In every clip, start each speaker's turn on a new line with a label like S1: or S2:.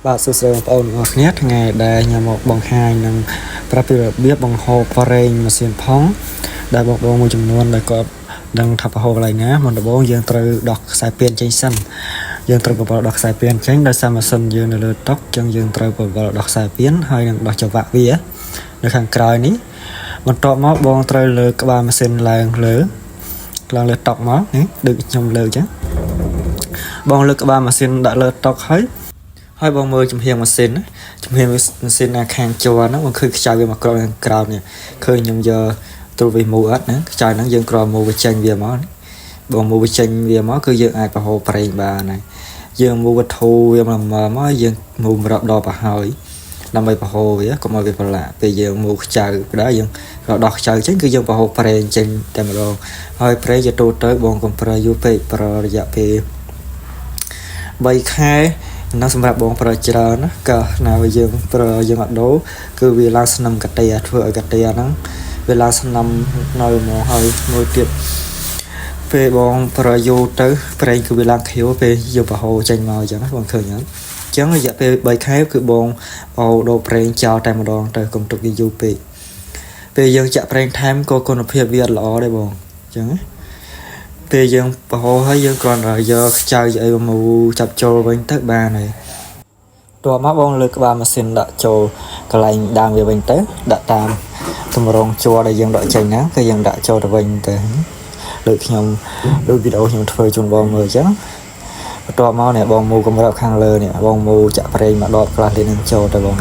S1: បាទសួស្តីបងប្អូនទាំងអស់គ្នាថ្ងៃដែលខ្ញុំមកបង្ហាញនឹងប្រាប់ពីរបៀបបង្ហូរប្រេងម៉ាស៊ីនផុងដែលបងប្អូនមួយចំនួនដែលគាត់ដឹងថាបង្ហូរកន្លែងណាមុនដំបូងយើងត្រូវដោះខ្សែពៀនចេញសិនយើងត្រូវបង្វិលដោះខ្សែពៀនចេញដោយសារម៉ាស៊ីនយើងនៅលើតុអញ្ចឹងយើងត្រូវបង្វិលដោះខ្សែពៀនហើយនឹងដោះចង្វាក់វានៅខាងក្រោយនេះបន្ទាប់មកបងត្រូវលើកក្បាលម៉ាស៊ីនឡើងលើឡើងលើតុមកនេះដូចខ្ញុំលើកអញ្ចឹងបងលើកក្បាលម៉ាស៊ីនដាក់លើតុហើយ ហើយបងមើលចំហៀងម៉ាស៊ីនណាចំហៀងម៉ាស៊ីនណាខាងជ័រហ្នឹងបងឃើញខ្ចៅវាមកក្រោមខាងក្រោមនេះឃើញខ្ញុំយកទ្រូវីមូអត់ណាខ្ចៅហ្នឹងយើងក្រមូវាចេញវាមកបងមូវាចេញវាមកគឺយើងអាចបង្ហូរប្រេងបានហើយយើងមូវត្ថុវាមកមកយើងមូម្រាប់ដល់ប្រហើយដើម្បីបង្ហូរវាកុំឲ្យវាប្រឡាក់ពេលយើងមូខ្ចៅដែរយើងក៏ដោះខ្ចៅចេញគឺយើងបង្ហូរប្រេងចេញតែម្ដងហើយប្រេងជាទូទៅបងកុំប្រើយូរពេកប្រើរយៈពេល3ខែហ្នឹងសម្រាប់បងប្រើច្រើនណាកាលណាវាយើងប្រើយើងអត់ដូរគឺវាឡើងស្នឹមកតាធ្វើឲ្យកតាហ្នឹងវាឡើងស្នឹមនៅហ្មងហើយមួយទៀតពេលបងប្រើយូរទៅប្រេងគឺវាឡើងខៀវពេលយើងបង្ហូរចេញមកអញ្ចឹងណាបងឃើញអត់អញ្ចឹងរយៈពេល3ខែគឺបងបោដូរប្រេងចោលតែម្ដងទៅកុំទុកវាយូរពេកពេលយើងចាក់ប្រេងថែមក៏គុណភាពវាអត់ល្អដែរបងអញ្ចឹងណាពេលយើងបង្ហូរហើយយើងគ្រាន់តែយកខ្ចៅអីមកចាប់ចូលវិញទៅបានហើយ តួមកបងលើកក្បាលម៉ាស៊ីនដាក់ចូលកន្លែងដើមវាវិញទៅដាក់តាមទម្រង់ជ័រដែលយើងដកចេញណាគឺយើងដាក់ចូលទៅវិញទៅដូចខ្ញុំដូចវីដេអូខ្ញុំធ្វើជូនបងមើលអញ្ចឹងបន្ទាប់មកនេះបងមូកម្រាប់ខាងលើនេះបងមូចាក់ប្រេងមកដបខ្លះលេនឹងចូលទៅបង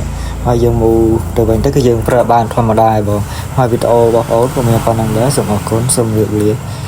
S1: ហើយយើងមូទៅវិញទៅគឺយើងប្រើបានធម្មតាហើយបងហើយវីដេអូរបស់បងក៏មានប៉ុណ្្នឹងដែរសូមអរគុណសូមជម្រាបលា។